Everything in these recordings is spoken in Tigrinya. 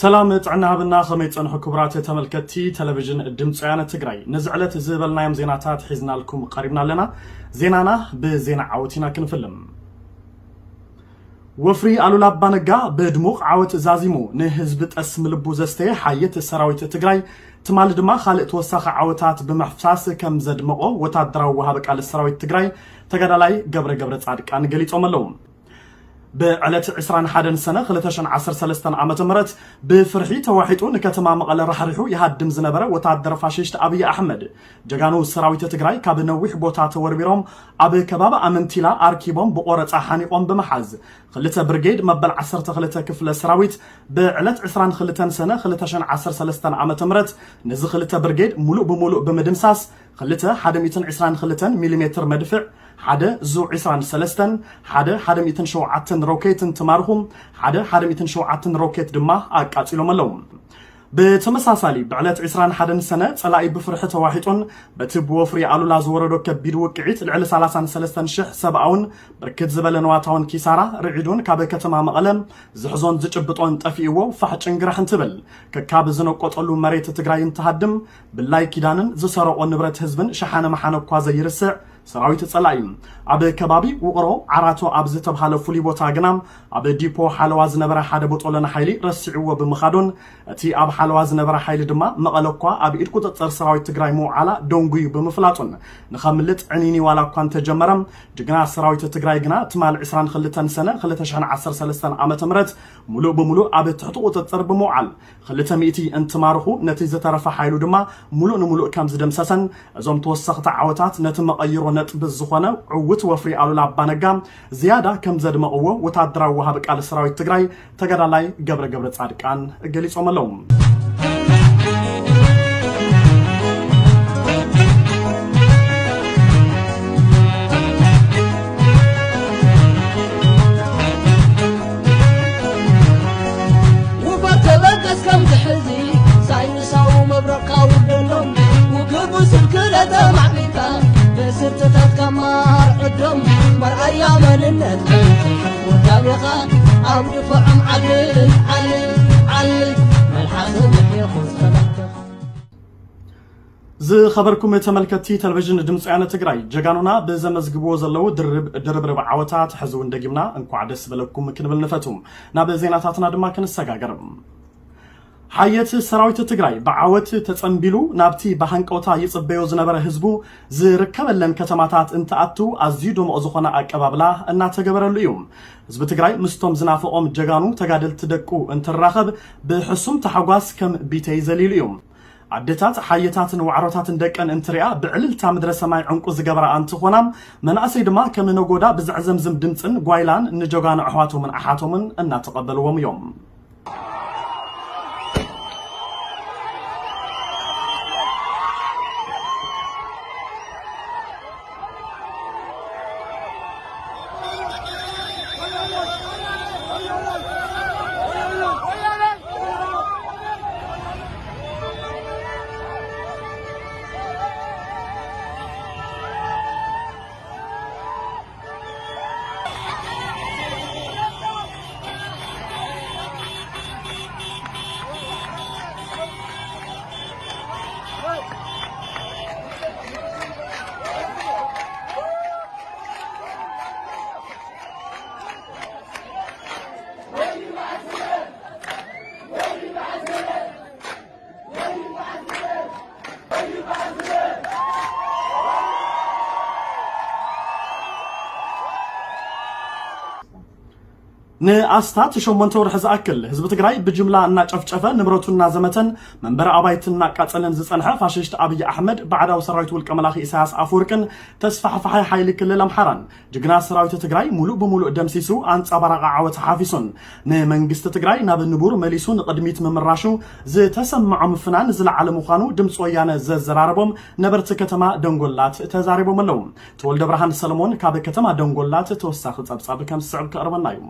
ሰላም ጥዕና ሃብና፣ ከመይ ጸንሑ ክቡራት ተመልከትቲ ቴሌቪዥን ድምፂ ወያነ ትግራይ? ነዚ ዕለት ዝበልናዮም ዜናታት ሒዝናልኩም ቀሪብና ኣለና። ዜናና ብዜና ዓወት ኢና ክንፍልም። ወፍሪ ኣሉላ ኣባነጋ ብድሙቕ ዓወት ዛዚሙ፣ ንህዝቢ ጠስሚ ልቡ ዘስተየ ሓየት ሰራዊት ትግራይ፣ ትማሊ ድማ ካልእ ተወሳኺ ዓወታት ብምሕፋስ ከም ዘድመቖ ወታደራዊ ወሃቢ ቃል ሰራዊት ትግራይ ተጋዳላይ ገብረ ገብረ ጻድቃን ገሊጾም ኣለዉ። ብዕለት ዕስራን ሓደን ሰነ ክልተ ሽሕን ዓሰርተ ሰለስተን ዓመተ ምህረት ብፍርሒ ተዋሒጡ ንከተማ መቐለ ራሕሪሑ ይሃድም ዝነበረ ወታደር ፋሽስት ኣብይ ኣሕመድ፣ ጀጋኑ ሰራዊት ትግራይ ካብ ነዊሕ ቦታ ተወርቢሮም ኣብ ከባቢ ኣመንቲላ ኣርኪቦም ብቆረፃ ሓኒቆም ብምሓዝ፣ ክልተ ብርጌድ መበል ዓሰርተ ክልተ ክፍለ ሰራዊት ብዕለት ዕስራን ክልተን ሰነ ክልተ ሽሕን ዓሰርተ ሰለስተን ዓመተ ምህረት ነዚ ክልተ ብርጌድ ሙሉእ ብሙሉእ ብምድምሳስ፣ ክልተ ሓደ ሚእትን ዕስራን ክልተን ሚሊሜትር መድፍዕ፣ ሓደ ዙ ዕስራን ሰለስተን፣ ሓደ ሓደ ሚእትን ሸውዓተን ሮኬት እንትማርኹ፣ ሓደ ሓደ ሚእትን ሸውዓተን ሮኬት ድማ ኣቃጺሎም ኣለዉ። ብተመሳሳሊ፣ ብዕለት ዕስራን ሓደን ሰነ፣ ጸላኢ ብፍርሒ ተዋሒጡን በቲ ብወፍሪ ኣሉላ ዝወረዶ ከቢድ ውቅዒት ልዕሊ ሰላሳን ሰለስተን ሽሕ ሰብኣውን ብርክት ዝበለ ንዋታውን ኪሳራ ርዒዱን ካብ ከተማ መቐለ ዝሕዞን ዝጭብጦን ጠፊእዎ ፋሕ ጭንግራሕ እንትብል፣ ከካብ ዝነቆጠሉ መሬት ትግራይ እንትሃድም፣ ብላይ ኪዳንን ዝሰረቆ ንብረት ህዝብን ሸሓነ መሓነ እኳ ዘይርስዕ ሰራዊት ጸላኢ፣ ኣብ ከባቢ ውቕሮ ዓራቶ ኣብ ዝተብሃለ ፍሉይ ቦታ ግና፣ ኣብ ዲፖ ሓለዋ ዝነበረ ሓደ ቦጦሎኒ ሓይሊ ረሲዕዎ ብምኻዱን፣ እቲ ኣብ ሓለዋ ዝነበረ ሓይሊ ድማ መቐለ እኳ ኣብ ኢድ ቁጽጽር ሰራዊት ትግራይ ምውዓላ ደንጉዩ ብምፍላጡን፣ ንኸምልጥ ዕኒኒ ዋላ እኳ እንተጀመረ፣ ጅግና ሰራዊት ትግራይ ግና ትማል ዕስራን ክልተን ሰነ ክልተ ሽሕን ዓሰርተ ሰለስተን ዓመተ ምህረት ሙሉእ ብሙሉእ ኣብ ትሕቲ ቁጽጽር ብምውዓል፣ ክልተ ሚእቲ እንትማርኹ፣ ነቲ ዝተረፈ ሓይሉ ድማ ሙሉእ ንሙሉእ ከም ዝደምሰሰን፣ እዞም ተወሰኽቲ ዓወታት ነቲ መቐይሮ ነጥቢ ዝኾነ ዕዉት ወፍሪ ኣሉላ ኣባነጋ ዝያዳ ከም ዘድመቕዎ ወታደራዊ ወሃቢ ቃል ሰራዊት ትግራይ ተጋዳላይ ገብረ ገብረ ጻድቃን ገሊጾም ኣለዉ። ውፈር ተበገስ ከምዚ ሕዚ ሳይንሳዊ መብረቕካ ውደሎም፣ ውግእ ብስልኪ ለተማዕቢልካ ብስርትታትካ ማር ዕዶም፣ መርኣያ መንነት ወዳቤኻ ኣብ ድፋዖም ዓሊ ዓሊ ዓሊ መልሓስ ምሕየኹ ዝኸላተኻ። ዝኸበርኩም ተመልከትቲ ቴሌቪዥን ድምፂ ወያነ ትግራይ፣ ጀጋኑና ብዘመዝግብዎ ዘለዉ ድርብ ድርብርብ ዓወታት ሕዚ እውን ደጊምና እንኳዕ ደስ በለኩም ክንብል ንፈቱ። ናብ ዜናታትና ድማ ክንሰጋገር። ሓየት ሰራዊት ትግራይ ብዓወት ተጸንቢሉ ናብቲ ብሃንቀውታ ይጽበዮ ዝነበረ ህዝቡ ዝርከበለን ከተማታት እንትኣቱ ኣዝዩ ድሙቕ ዝኾነ ኣቀባብላ እናተገበረሉ እዩ። ህዝቢ ትግራይ ምስቶም ዝናፈቖም ጀጋኑ ተጋደልቲ ደቁ እንትራኸብ ብሕሱም ታሕጓስ ከም ቢተይ ዘሊሉ እዩ። ኣደታት ሓየታትን ዋዕሮታትን ደቀን እንትሪኣ ብዕልልታ ምድረ ሰማይ ዕንቁ ዝገበራ እንትኾና፣ መናእሰይ ድማ ከም ነጎዳ ብዘዕዘምዝም ድምፅን ጓይላን ንጀጋኑ ኣሕዋቶምን ኣሓቶምን እናተቐበልዎም እዮም። ንኣስታት ሸሞንተ ወርሒ ዝኣክል ህዝቢ ትግራይ ብጅምላ እናጨፍጨፈ፣ ንብረቱ እናዘመተን መንበሪ ኣባይቲ እናቃጸለን ዝጸንሐ ፋሽስት ኣብይ ኣሕመድ፣ ባዕዳዊ ሰራዊት ውልቀ መላኺ ኢሳያስ ኣፈወርቅን ተስፋሕፋሒ ሓይሊ ክልል ኣምሓራን፣ ጅግና ሰራዊት ትግራይ ሙሉእ ብሙሉእ ደምሲሱ ኣንጻባራቂ ዓወት ሓፊሱን ንመንግስቲ ትግራይ ናብ ንቡር መሊሱ ንቕድሚት ምምራሹ ዝተሰምዖም ፍናን ዝለዓለ ምዃኑ ድምፂ ወያነ ዘዘራረቦም ነበርቲ ከተማ ደንጎላት ተዛሪቦም ኣለዉ። ተወልደ ብርሃን ሰለሞን ካብ ከተማ ደንጎላት ተወሳኺ ጸብጻብ ከም ዝስዕብ ከቕርበና እዩ።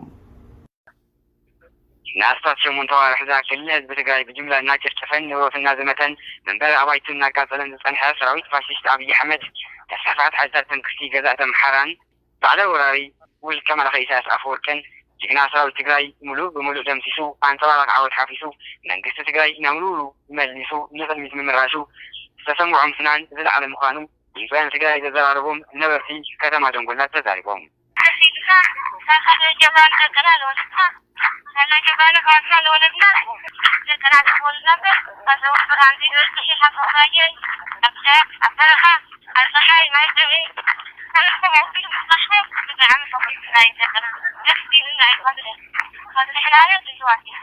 ንኣስታት ሸሞንተ ኣዋርሕ ዝኣክል ህዝቢ ትግራይ ብጅምላ እናጨፍጨፈን ንብረቱ እናዘመተን መንበሪ ኣባይቱ እናቃጸለን ዝጸንሐ ሰራዊት ፋሽስት ኣብይ ኣሕመድ፣ ተስፋሕፋሕቲ ሓይልታት መንግስቲ ገዛእቲ ኣምሓራን ባዕዳዊ ወራሪ ውልቀ መላኺ ኢሳያስ ኣፈወርቅን ጅግና ሰራዊት ትግራይ ሙሉእ ብሙሉእ ደምሲሱ ኣንፀባራቂ ዓወት ሓፊሱ መንግስቲ ትግራይ ናብ ንቡሩ መሊሱ ንቕድሚት ምምራሹ ዝተሰምዖም ፍናን ዝለዓለ ምዃኑ ድምፃውያን ትግራይ ዘዘራረቦም ነበርቲ ከተማ ደንጎላ ተዛሪቦም። ከፊትካ ሳካ ጀባል ደቅና ንወስድካ ሳካ ጀባል ካሳ ንወለድና ደቅና ትወልድ ነበር ካሰው ብርሃን ዚበልጽ ሓፈሳየ ኣብታ ኣብ በረኻ ኣብ ፀሓይ ማይ ደሜ ብጣዕሚ ፈኺስና ኢና ደስ ኢሉና ኣይኮነ ንሕና ድልዋት ኢና።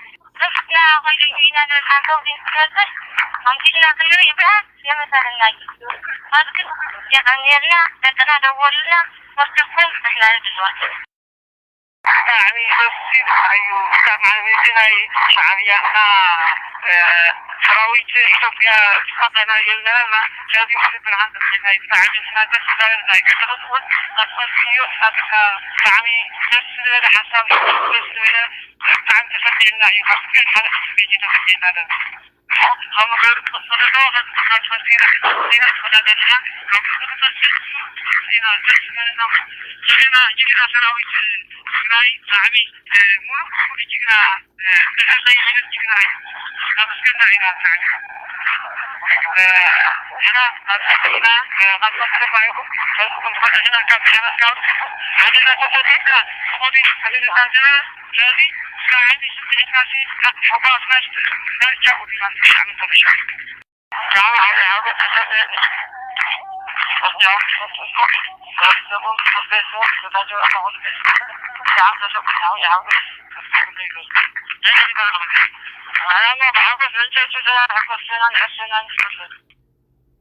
ብጣዕሚ ደስ ይብል እዩ። ካብ ዓመት ናይ ሻዕብያና ሰራዊት ኢትዮጵያ ዝሳቀና የለና። ከዚ ብርሃን ናይ ብጣዕሚ ናይ ደስ ዝብል ናይ ከተረትውን ኣስፈልዮ ብጣዕሚ ደስ ዝበለ ሓሳብ እዩ። ደስ ዝበለ ብጣዕሚ ተፈቲና እዩ። ካብ ኩለን ሓደ ስሜት ተፈቲና ደስ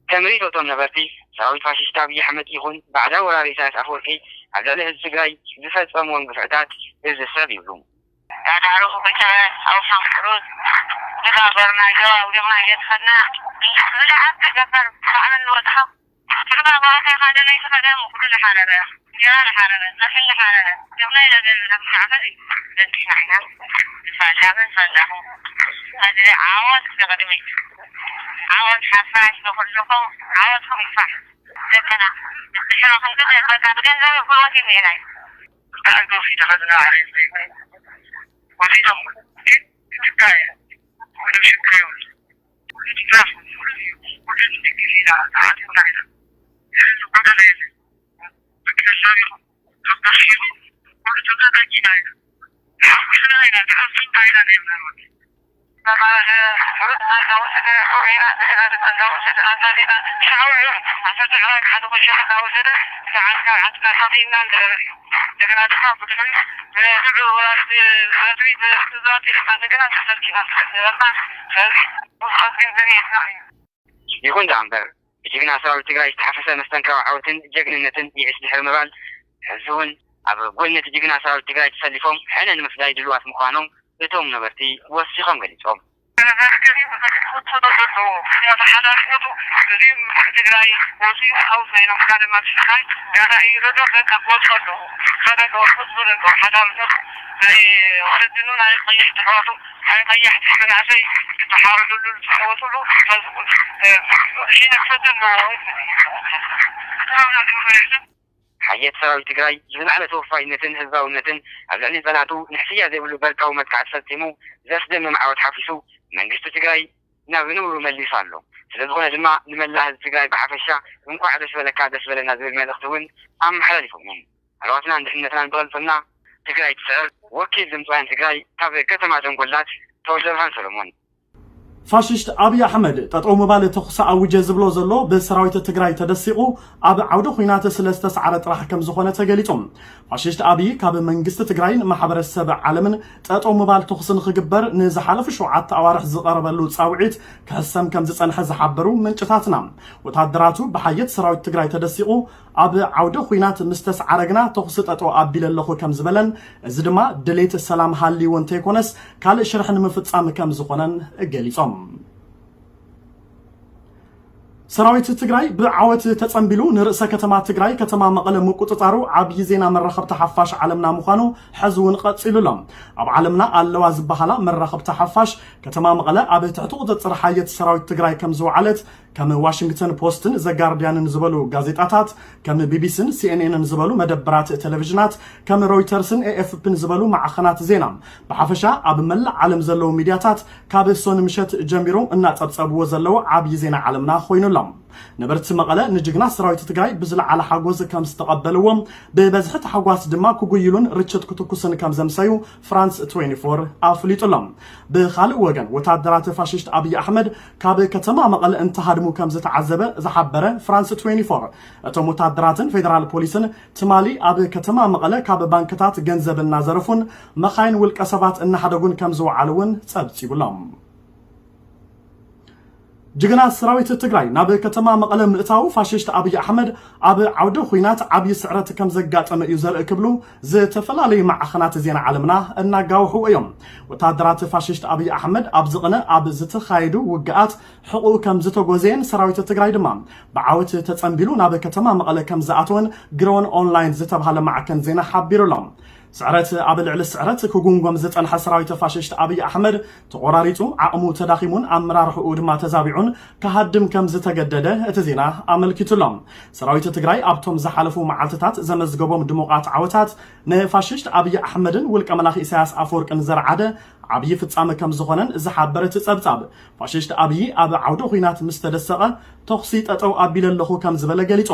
ከም ርእይቶቶም ነበርቲ፣ ሰራዊት ፋሽስት ኣብይ ኣሕመድ ይኹን ባዕዳዊ ወራሪ ኢሳያስ ኣፈወርቂ ኣብ ልዕሊ ህዝቢ ትግራይ ዝፈጸምዎም ግፍዕታት እዚ ሰብ ይብሉ። ዳዳሩ ብቻ ኣውሳን ፍሩዝ ብጋበር ናይ ገባው ድማ የትኸና ብልዓት ገበር ሳዕምን ወድኻ ትርባ ባወታ ሓደ ናይ ተኸደ ሙኩሉ ዝሓረረ እንጀራ ዝሓረረ ጸብሒ ዝሓረረ ጀብና ኢለ ገንዘብ ዝሓፈሪ ደቂና ኢና ዝፋሻብን ፈላኹ ኣዚ ዓወት ንቕድሚት ዓወት ሓፋሽ ንኹልኹም ዓወት ይፋሕ ደቅና ድሕረኹም ግን በቃ ብገንዘብ ብጉልበት ይብልና እዩ። ይኹን ደኣ እምበር፣ ብጅግና ሰራዊት ትግራይ ዝተሓፈሰ መስተንክራዊ ዓወትን ጀግንነትን ይዕስ ድሕሪ ምባል፣ ሕዚ እውን ኣብ ጎኒ እቲ ጅግና ሰራዊት ትግራይ ተሰሊፎም ሕነ ንምፍዳይ ድሉዋት ምዃኖም እቶም ነበርቲ ወሲኾም ገሊጾም። ሓየት ሰራዊት ትግራይ ዝለዓለ ተወፋይነትን ህዝባውነትን ኣብ ልዕሊ ጸላእቱ ንሕስያ ዘይብሉ በርቃዊ መጥቃዕቲ ፈጺሙ ዘስደምም ዓወት ሓፊሱ መንግስቲ ትግራይ ናብ ንቡሩ መሊሱ ኣሎ። ስለ ዝኾነ ድማ ንመላእ ህዝቢ ትግራይ ብሓፈሻ እንኳዕ ደስ በለካ ደስ በለና ዝብል መልእኽቲ እውን ኣመሓላሊፎም እዮም። ኣሕዋትናን ድሕነትናን ብቐልጽምና ትግራይ ትስዕር ወኪል ድምፃውያን ትግራይ ካብ ከተማ ደንጎላት ተወልደ ብርሃን ሰሎሞን። ፋሽስት ኣብይ ኣሕመድ ጠጠው ምባል ተኹሲ ኣውጀ ዝብሎ ዘሎ ብሰራዊት ትግራይ ተደሲቑ ኣብ ዓውደ ኹናት ስለ ዝተሰዓረ ጥራሕ ከም ዝኾነ ተገሊጹ። ፋሽስት ኣብይ ካብ መንግስቲ ትግራይን ማሕበረሰብ ዓለምን ጠጠው ምባል ተኹሲ ንኽግበር ንዝሓለፉ ሸውዓተ ኣዋርሕ ዝቐረበሉ ጻውዒት ክሕሰም ከም ዝጸንሐ ዝሓበሩ ምንጭታትና፣ ወታደራቱ ብሓየት ሰራዊት ትግራይ ተደሲቑ ኣብ ዓውደ ኹናት ምስ ተስዓረ ግና ተኹሲ ጠጠው ኣቢለ ኣለኹ ከም ዝበለን እዚ ድማ ድሌት ሰላም ሃልይዎ እንተይኮነስ ካልእ ሽርሒ ንምፍጻም ከም ዝኾነን ገሊጾም። ሰራዊት ትግራይ ብዓወት ተጸንቢሉ ንርእሰ ከተማ ትግራይ ከተማ መቐለ ምቁጽጻሩ ዓብዪ ዜና መራኸብቲ ሓፋሽ ዓለምና ምዃኑ ሕዚ እውን ቀጺሉ ኣሎ። ኣብ ዓለምና ኣለዋ ዝበሃላ መራኸብቲ ሓፋሽ ከተማ መቐለ ኣብ ትሕቲ ቁጽጽር ሓየት ሰራዊት ትግራይ ከም ዝወዓለት ከም ዋሽንግተን ፖስትን ዘጋርዲያንን ዝበሉ ጋዜጣታት፣ ከም ቢቢሲን ሲኤንኤንን ዝበሉ መደበራት ቴሌቪዥናት፣ ከም ሮይተርስን ኤኤፍፒን ዝበሉ ማዕኸናት ዜና፣ ብሓፈሻ ኣብ መላእ ዓለም ዘለዉ ሚድያታት ካብ ሶኒ ምሸት ጀሚሮም እናጸብጸብዎ ዘለዉ ዓብዪ ዜና ዓለምና ኮይኑ ኣሎ። ነበርቲ መቐለ ንጅግና ሰራዊት ትግራይ ብዝለዓለ ሓጎስ ከም ዝተቐበልዎም፣ ብበዝሒ ተሓጓስ ድማ ክጉይሉን ርችት ክትኩስን ከም ዘምሰዩ ፍራንስ ትዌንቲ ፎር ኣፍሊጡ ኣሎ። ብኻልእ ወገን፣ ወታደራት ፋሽስት ኣብይ ኣሕመድ ካብ ከተማ መቐለ እንትሃድሙ ከም ዝተዓዘበ ዝሓበረ ፍራንስ ትዌንቲ ፎር፣ እቶም ወታደራትን ፌደራል ፖሊስን ትማሊ ኣብ ከተማ መቐለ ካብ ባንክታት ገንዘብ እናዘረፉን መኻይን ውልቀ ሰባት እናሓደጉን ከም ዝወዓሉ እውን ጸብጺቡ ኣሎ። ጅግና ሰራዊት ትግራይ ናብ ከተማ መቐለ ምእታው ፋሽስት ኣብይ ኣሕመድ ኣብ ዓውደ ኹናት ዓብዪ ስዕረት ከም ዘጋጠመ እዩ ዘርኢ ክብሉ ዝተፈላለዩ ማዕኸናት ዜና ዓለምና እናጋውሑ እዮም። ወታደራት ፋሽስት ኣብይ ኣሕመድ ኣብዚ ቅነ ኣብ ዝተኻየዱ ውግኣት ሕቑኡ ከም ዝተጎዘየን ሰራዊት ትግራይ ድማ ብዓወት ተጸንቢሉ ናብ ከተማ መቐለ ከም ዝኣተወን ግሮን ኦንላይን ዝተባሃለ ማዕከን ዜና ሓቢሩ ኣሎ። ስዕረት ኣብ ልዕሊ ስዕረት ክጉንጎም ዝጸንሐ ሰራዊት ፋሽስት ኣብይ ኣሕመድ ተቖራሪጹ፣ ዓቕሙ ተዳኺሙን ኣመራርሕኡ ድማ ተዛቢዑን ክሃድም ከም ዝተገደደ እቲ ዜና ኣመልኪቱ ኣሎ። ሰራዊት ትግራይ ኣብቶም ዝሓለፉ መዓልትታት ዘመዝገቦም ድሙቓት ዓወታት ንፋሽስት ኣብይ ኣሕመድን ውልቀ መላኺ ኢሳያስ ኣፈወርቅን ዘርዓደ ዓብዪ ፍጻመ ከም ዝኾነን ዝሓበረ እቲ ጸብጻብ፣ ፋሽስት ኣብይ ኣብ ዓውደ ኹናት ምስ ተደሰቐ ተኹሲ ጠጠው ኣቢለ ኣለኹ ከም ዝበለ ገሊጹ።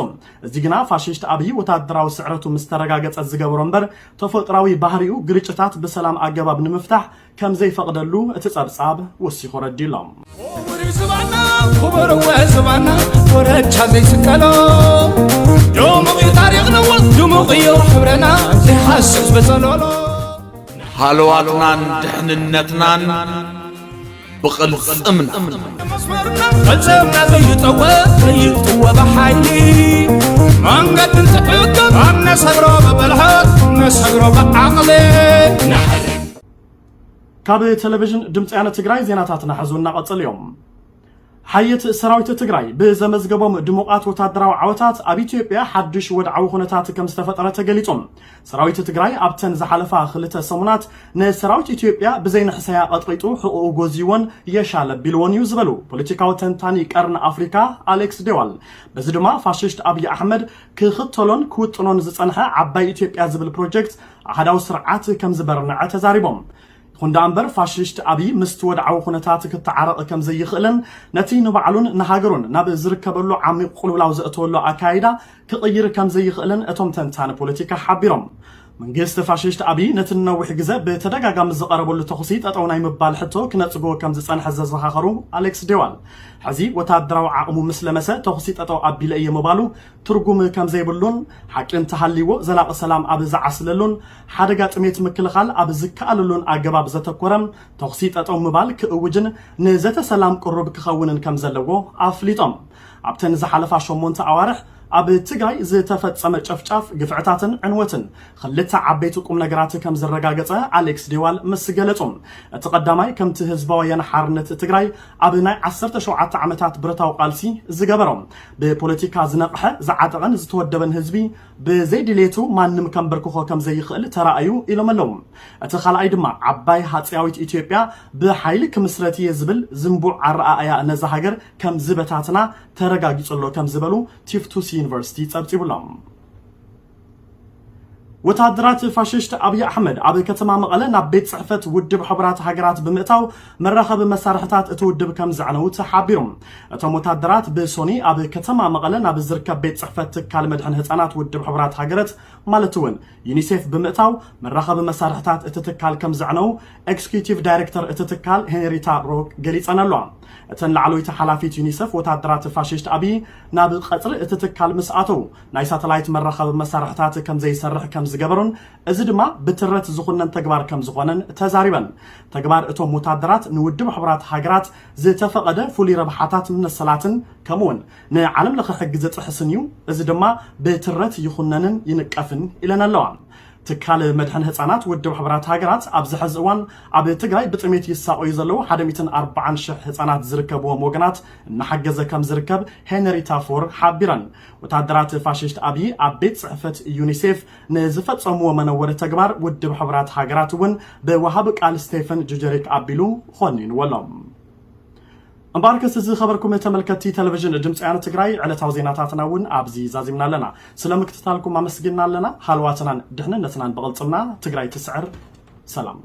እዚ ግና ፋሽስት ኣብይ ወታደራዊ ስዕረቱ ምስ ተረጋገጸ ዝገበሮ እምበር፣ ተፈጥራዊ ባህሪኡ ግርጭታት ብሰላም ኣገባብ ንምፍታሕ ከም ዘይፈቕደሉ እቲ ጸብጻብ ወሲኹ ረዲሎም። ክቡር ዝባና፣ ክቡር እወ ዝባና፣ ኮረቻ ዘይስቀሎ። ድሙቕ እዩ ታሪኽና እወ፣ ድሙቕ እዩ ሕብረና፣ ዘይሃስስ በጸሎሎ። ሃለዋትናን ድሕንነትናን ብቕልጽምና። መስመርና ፈጸምና ዘይጠወ፣ ዘይጥወ ብሓይሊ። መንገዲ እንትዕገብ፣ ኣብ ነሰግሮ ብብልሓት፣ ነሰግሮ ብዓቕሊ። ካብ ቴሌቪዥን ድምፂ ወያነ ትግራይ ዜናታትና ሕዚ እናቐጸሉ እዮም። ሓየት ሰራዊት ትግራይ ብዘመዝገቦም ድሙቓት ወታደራዊ ዓወታት ኣብ ኢትዮጵያ ሓድሽ ወድዓዊ ኩነታት ከም ዝተፈጠረ ተገሊጹ። ሰራዊት ትግራይ ኣብተን ዝሓለፋ ክልተ ሰሙናት ንሰራዊት ኢትዮጵያ ብዘይንሕሰያ ቀጥቂጡ ሕቑኡ ጎዝይዎን የሻ ለቢልዎን እዩ ዝበሉ ፖለቲካዊ ተንታኒ ቀርኒ ኣፍሪካ ኣሌክስ ዴዋል፣ በዚ ድማ ፋሽስት ኣብይ ኣሕመድ ክኽተሎን ክውጥኖን ዝጸንሐ ዓባይ ኢትዮጵያ ዝብል ፕሮጀክት ኣሃዳዊ ስርዓት ከም ዝበርንዐ ተዛሪቦም። ይኹን ደኣ እምበር፣ ፋሽስት ኣብይ ምስቲ ወድዓዊ ኩነታት ክተዓረቕ ከም ዘይኽእልን ነቲ ንባዕሉን ንሃገሩን ናብ ዝርከበሉ ዓሚቕ ቅልውላው ዘእተወሉ ኣካይዳ ክቕይር ከም ዘይኽእልን እቶም ተንታኒ ፖለቲካ ሓቢሮም። መንግስቲ ፋሽስት ኣብይ ነቲ ንነዊሕ ግዘ ብተደጋጋሚ ዝቐረበሉ ተኹሲ ጠጠው ናይ ምባል ሕቶ ክነጽጎ ከም ዝጸንሐ ዘዘኻኸሩ ኣሌክስ ዴዋል፣ ሕዚ ወታደራዊ ዓቕሙ ምስ ለመሰ ተኹሲ ጠጠው ኣቢለ እየ ምባሉ ትርጉም ከም ዘይብሉን፣ ሓቂ እንተሃልይዎ ዘላቒ ሰላም ኣብ ዝዓስለሉን ሓደጋ ጥሜት ምክልኻል ኣብ ዝከኣለሉን ኣገባብ ዘተኮረ ተኹሲ ጠጠው ምባል ክእውጅን ንዘተ ሰላም ቅሩብ ክኸውንን ከም ዘለዎ ኣፍሊጦም። ኣብተን ዝሓለፋ ሸሞንተ ኣዋርሕ ኣብ ትግራይ ዝተፈጸመ ጨፍጫፍ፣ ግፍዕታትን ዕንወትን ክልተ ዓበይቲ ቁም ነገራት ከም ዘረጋገጸ ኣሌክስ ዴዋል ምስ ገለጹ፣ እቲ ቀዳማይ ከምቲ ህዝባዊ ወያነ ሓርነት ትግራይ ኣብ ናይ ዓሰርተ ሸውዓተ ዓመታት ብረታዊ ቃልሲ ዝገበሮ፣ ብፖለቲካ ዝነቕሐ፣ ዝዓጠቐን ዝተወደበን ህዝቢ ብዘይድሌቱ ማንም ከንበርክኾ ከም ዘይኽእል ተራእዩ ኢሎም ኣለዉ። እቲ ካልኣይ ድማ ዓባይ ሃፀያዊት ኢትዮጵያ ብሓይሊ ክምስረት እየ ዝብል ዝንቡዕ ኣረኣእያ ነዛ ሃገር ከም ዝበታትና ተረጋጊጹ ኣሎ ከም ዝበሉ ቲፍቱስ ዩኒቨርሲቲ ጸብጺቡሎም። ወታደራት ፋሽስት ኣብይ ኣሕመድ ኣብ ከተማ መቐለ ናብ ቤት ጽሕፈት ውድብ ሕቡራት ሃገራት ብምእታው መራኸቢ መሳርሕታት እቲ ውድብ ከም ዘዕነዉ ተሓቢሩ። እቶም ወታደራት ብሶኒ ኣብ ከተማ መቐለ ናብ ዝርከብ ቤት ጽሕፈት ትካል መድሕን ህጻናት ውድብ ሕቡራት ሃገራት ማለት እውን ዩኒሴፍ ብምእታው መራኸቢ መሳርሕታት እቲ ትካል ከም ዘዕነዉ ኤክስኪዩቲቭ ዳይሬክተር እቲ ትካል ሄንሪታ ሮክ ገሊጸን ኣለዋ። እተን ላዕለወይቲ ሓላፊት ዩኒሰፍ ወታደራት ፋሽስት ኣብይ ናብ ቀጽሪ እቲ ትካል ምስ ኣተዉ ናይ ሳተላይት መራኸቢ መሳርሕታት ከም ዘይሰርሕ ከም ዝገበሩን እዚ ድማ ብትረት ዝኹነን ተግባር ከም ዝኾነን ተዛሪበን። ተግባር እቶም ወታደራት ንውድብ ሕቡራት ሃገራት ዝተፈቐደ ፍሉይ ረብሓታት መሰላትን ከምኡውን ንዓለም ለኸ ሕጊ ዝጥሕስን እዩ። እዚ ድማ ብትረት ይኹነንን ይንቀፍን ኢለን ኣለዋ። ትካል መድሕን ህጻናት ውድብ ሕቡራት ሃገራት ኣብዚ ሕዚ እዋን ኣብ ትግራይ ብጥሜት ይሳቐዩ ዘለዉ ሓደ ሚእትን ኣርባዓን ሽሕ ህጻናት ዝርከብዎም ወገናት እናሓገዘ ከም ዝርከብ ሄንሪታ ፎር ሓቢረን። ወታደራት ፋሽስት ኣብይ ኣብ ቤት ጽሕፈት ዩኒሴፍ ንዝፈጸምዎ መነወሪ ተግባር ውድብ ሕቡራት ሃገራት እውን ብወሃቢ ቃል ስቴፈን ጁጀሪክ ኣቢሉ ኾኒንዎ ኣሎ። እምበኣርከስ ዝኸበርኩም ተመልከትቲ ቴሌቪዥን ድምፂ ወያነ ትግራይ፣ ዕለታዊ ዜናታትና እውን ኣብዚ ዛዚምና ኣለና። ስለ ምክትታልኩም ኣመስጊንና ኣለና። ሃልዋትናን ድሕንነትናን ብቕልፅምና። ትግራይ ትስዕር። ሰላም።